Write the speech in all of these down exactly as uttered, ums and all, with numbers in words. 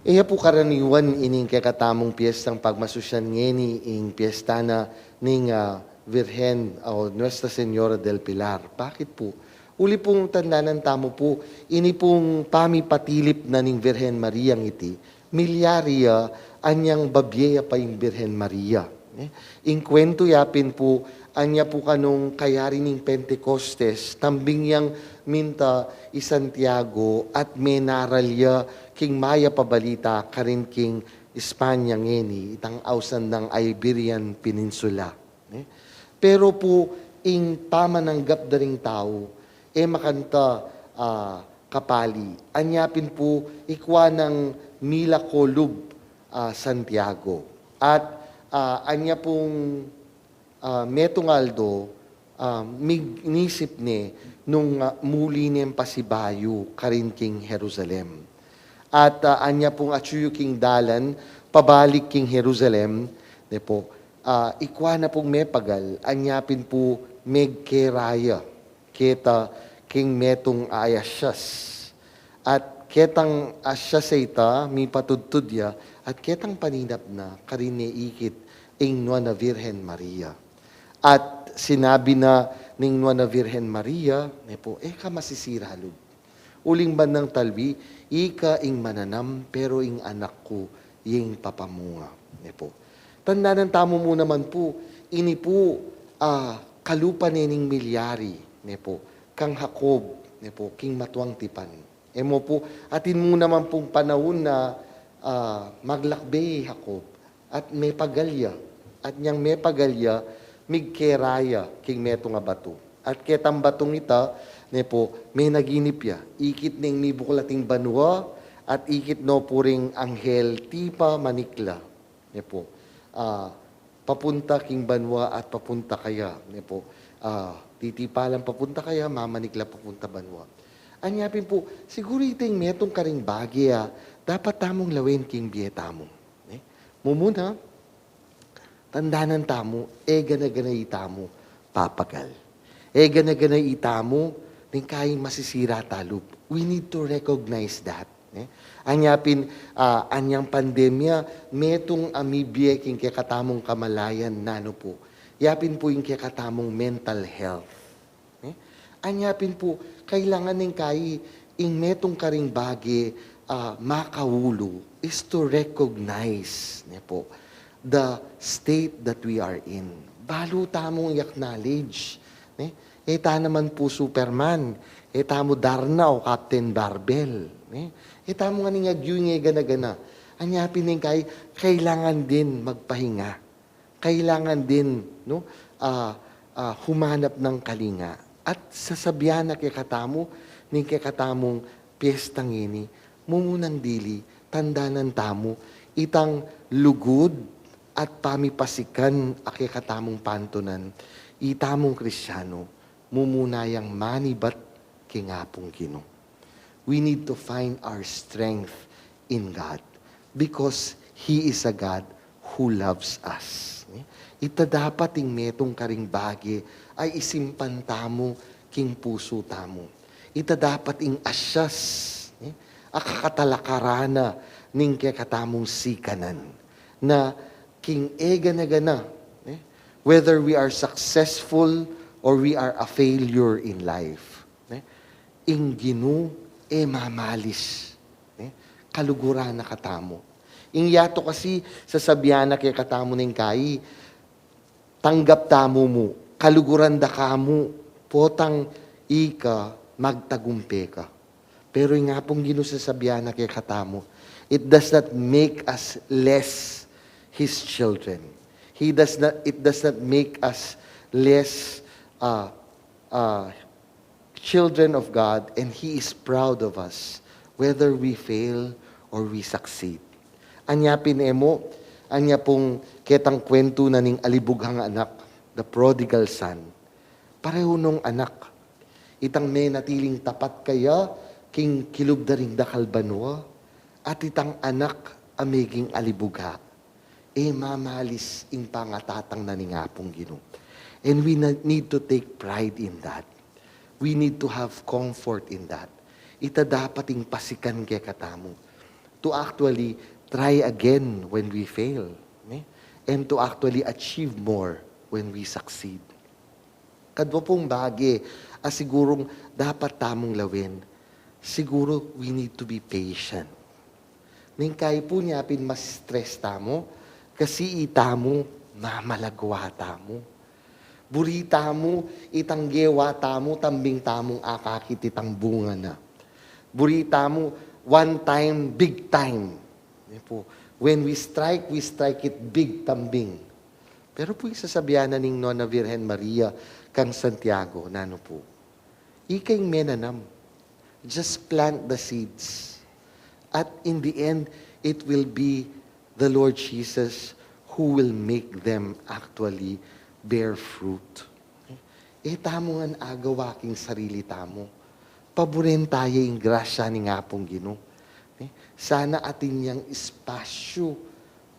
E ya pu karaniwan ining kekatamung piestang pagmasusyan ngeni ing piesta na ning, ah, Virgen o Nuestra Señora del Pilar. Bakit pu? Uli pung tandanan tamu pu, ini pung pamipatilip na ning Virgen Maria ngiti, milyari ya anyang babie ya pa ing Virgen Maria. Eh, ing kwentu ya pin pu, anya pu kanung kayari ning Pentecostes, tambing yang minta i Santiago at menaral ya king mayap a balita karin king Espanya ngeni, itang ausan dang Iberian Peninsula. Eh, pero pu, ing pamananggap da ring tau, e makanita, ah, kapali. Anya pin pu, ikua nang mila kolub, ah, Santiago. At, ah, anya pung, ah, metung aldo, ah, mig-, inisip ne nung, ah, muli neng pasibayu karin king Jerusalem. At, ah, anya pung atyu yu king dalan pabalik king Jerusalem, ne pu, ah, ikua na pung mepagal, anya pin pu megkeraya keta king metung a asyas. At ketang asyas a ita, mipatudtud ya, at ketang paninap na, karin ne ikit ing Nuan a Virgen Maria. At sinabi na ning Nuan a Virgen Maria, ne pu, e ka masisira lub. Uling ban nang talwi, ika ing mananam, pero ing anak ku, ing papamunga. Ne pu. Tandanan tamu mu naman pu, ini pu, ah, kalupa ne ning milyari, ne pu, kang Jacob, ne pu, king matuang tipan. E mu pu, atin mu naman pung panaun na, ah, maglakbe i Jacob, at mepagal ya, at nyang mepagal ya, migkeraya king metung a batu. At ketang batung ita, ne pu, menaginip ya, ikit neng mibuklat ing banua, at ikit no pu ring anghel tipa manikla. Ne pu, ah, papunta king banua at papunta kaya, ne pu, ah, titipa lang papunta kaya, mamanikla papunta banua. Anya pin pu, siguru ita ing metung karing bage a dapat tamung lawen king bie tamu. Ne? Mumuna, tandanan tamu, e gana-gana itamu papagal. E gana-gana itamu, ning kai masisira ta lub. We need to recognize that. Ne? Anya pin, ah, anyang pandemya, metung a mibie king kekatamung kamalayan, nanu pu. Ya pin pu ing kekatamung mental health. Ne? Anya pin pu, kailangan ning kai, ing metung karing bage, ah, makaulu is to recognize, ne pu, the state that we are in. Balu tamung i-acknowledge, ne? E ta naman pu Superman, e tamu Darna o Captain Barbell, ne? E tamu ngan ing agyu ing e gana-gana. Anya pin ning kai, kailangan din magpahinga. Kailangan din, no, ah, ah, humanap ng kalinga. At sasabian na kekatamu, ning kekatamung piyesta ngeni, mumunang dili, tandanan tamu, itang lugud at pamipasikan a kekatamung pantunan, itamung Kristiano, mumuna yang manibat king Apung Ginu. We need to find our strength in God because He is a God who loves us. Ita dapat ing metung karing bage a isimpan tamu king pusu tamu. Ita dapat ing asyas, eh, a kakatalakaran na ning kekatamung sikanan na king e gana-gana, eh, whether we are successful or we are a failure in life, eh, ing Ginu e mamalis, eh, kaluguran na katamu. Ing yatu kasi sasabian na kekatamu ning kai, tanggap tamu mu, kaluguran da ka mu, potang ika magtagumpe ka. Pero ing Apung Ginu sasabian na kekatamu, it does not make us less His children. He does not, it does not make us less, uh, uh, children of God, and He is proud of us, whether we fail or we succeed. Anya pin e mu, anya pung ketang kwentu na ning alibughang anak, the prodigal son. Parehu nung anak, itang menatiling tapat kaya king kilub da ring dakal banua, at itang anak a meging alibugha. E mamalis ing pangatatang na ning Apung Ginu. And we na-, need to take pride in that. We need to have comfort in that. Ita dapat ing pasikan kekatamu. to actually try again when we fail, ne? And to actually achieve more when we succeed. Kadwa pung bage a sigurung dapat tamung lawen, siguru we need to be patient. Neng kayi pu nya pin ma-stress tamu, kasi itamu mamalagwa tamu. Buri tamu itang gewa tamu, tambing tamung akakit itang bunga na. Buri tamu one time, big time. Yan pu. When we strike, we strike it big, tambing. Pero pu ing sasabian na ning Nona Virgen Maria kang Santiago, nanu pu? Ika ing menanam. Just plant the seeds. At in the end, it will be the Lord Jesus who will make them actually bear fruit. E tamu ngan agawa king sarili tamu. Paburen taya ing grasya ning Apung Ginu. Sana atin yang espasyu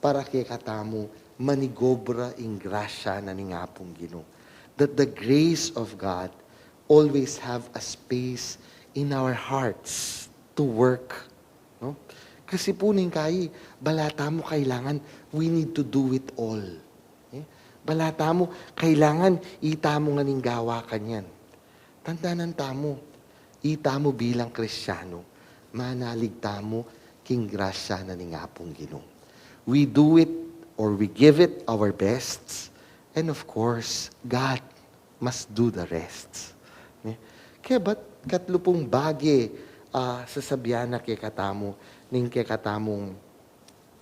para kekatamu manigobra ing grasya na ning Apung Ginu. That the grace of God always have a space in our hearts to work, no? Kasi pu neng kayi, bala tamu kailangan, we need to do it all. Eh? Bala tamu kailangan, itamu ngan ing gawa kanyan. Tandanan tamu, itamu bilang Kristiyanu, manalig tamu king grasya na ning Apung Ginu. We do it or we give it our best. And of course, God must do the rest. Ne? Kaya ba't katlu pung bage, ah, sasabian na kekatamu, ning kekatamung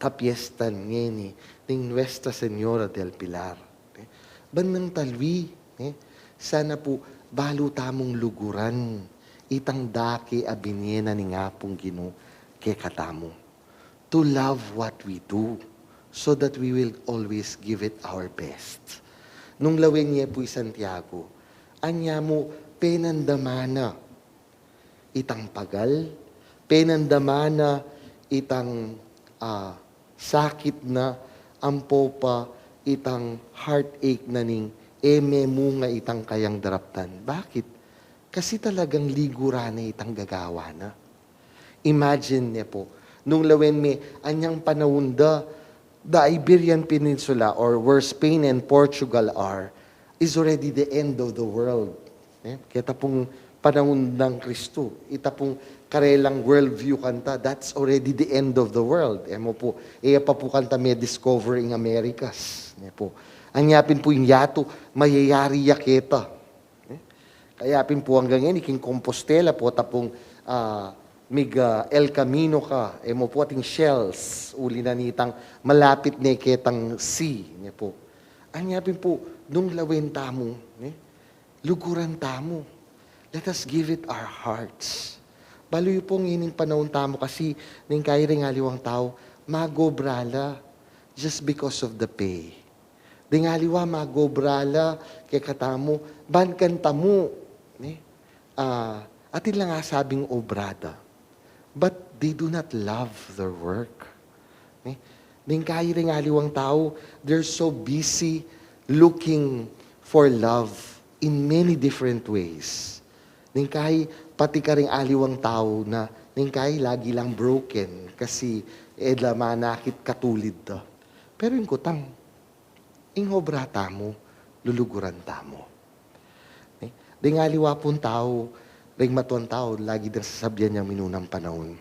kapiestan ngeni, ning Nuestra Señora del Pilar. Ne? Ban nang talwi, ne? Sana pu balu tamung luguran itang dake a binie na ning Apung Ginu kekatamu. To love what we do so that we will always give it our best. Nung lawen ye pu i Santiago, anya mu penandaman na itang pagal, penandaman na itang, ah, sakit na, ampo pa itang heartache na ning e memunga itang kayang daraptan. Bakit? Kasi talagang liguran na itang gagawa na. Imagine ne pu, nung lawen me anyang panaun da, the Iberian Peninsula, or where Spain and Portugal are, is already the end of the world. Eh, keta pung panaun nang Kristu, ita pung karelang worldview kanta, that's already the end of the world. E mu pu, e pa pu kanta me-discover ing Americas. Ne pu. Anya pin pu ing yatu, mayayari ya keta. Eh? Kaya pin pu anggang ngeni king Compostela pu, tapung, ah, mig, ah, El Camino ka, e mu pu ating shells, uli na nitang malapit ne ketang sea, ne pu. Anya pin pu, nung lawen tamu, ne? Luguran tamu. Let us give it our hearts. Balu yu pu ngening panaun tamu kasi, neng kayi ring aliwang tau, magobra la just because of the pay. Deng aliwa magobra la kekatamu, ban kantamu, ne? Ah, atin lang asabing obra da. But they do not love their work. Ne? Deng kayi ring aliwang tau, they're so busy looking for love in many different ways. Deng kayi pati karing aliwang tau na, deng kayi lagi lang broken kasi e la manakit katulid da. Pero ing kutang, ing obra tamu, luluguran tamu. Ne? Deng aliwa pung tau, deng matuang tau, lagi dang sasabian yang minunang panaun.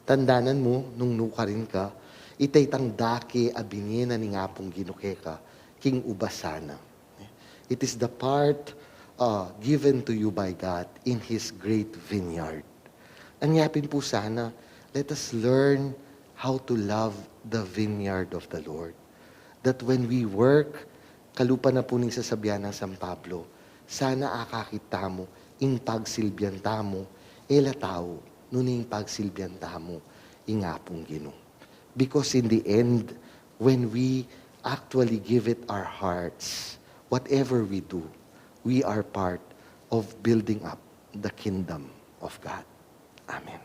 Tandanan mu, nung nukarin ka, ita itang dake a binie na ning Apung Ginu keka, king ubasan na. It is the part, uh, given to you by God in His great vineyard. Anya pin pu sana, let us learn how to love the vineyard of the Lord. That when we work, kalupa na pu ning sasabian nang San Pablo, sana akakit tamu ing pagsilbian tamu, e la tau, nune ing pagsilbian tamu ing Apung Ginu. Because in the end, when we actually give it our hearts, whatever we do, we are part of building up the kingdom of God. Amen.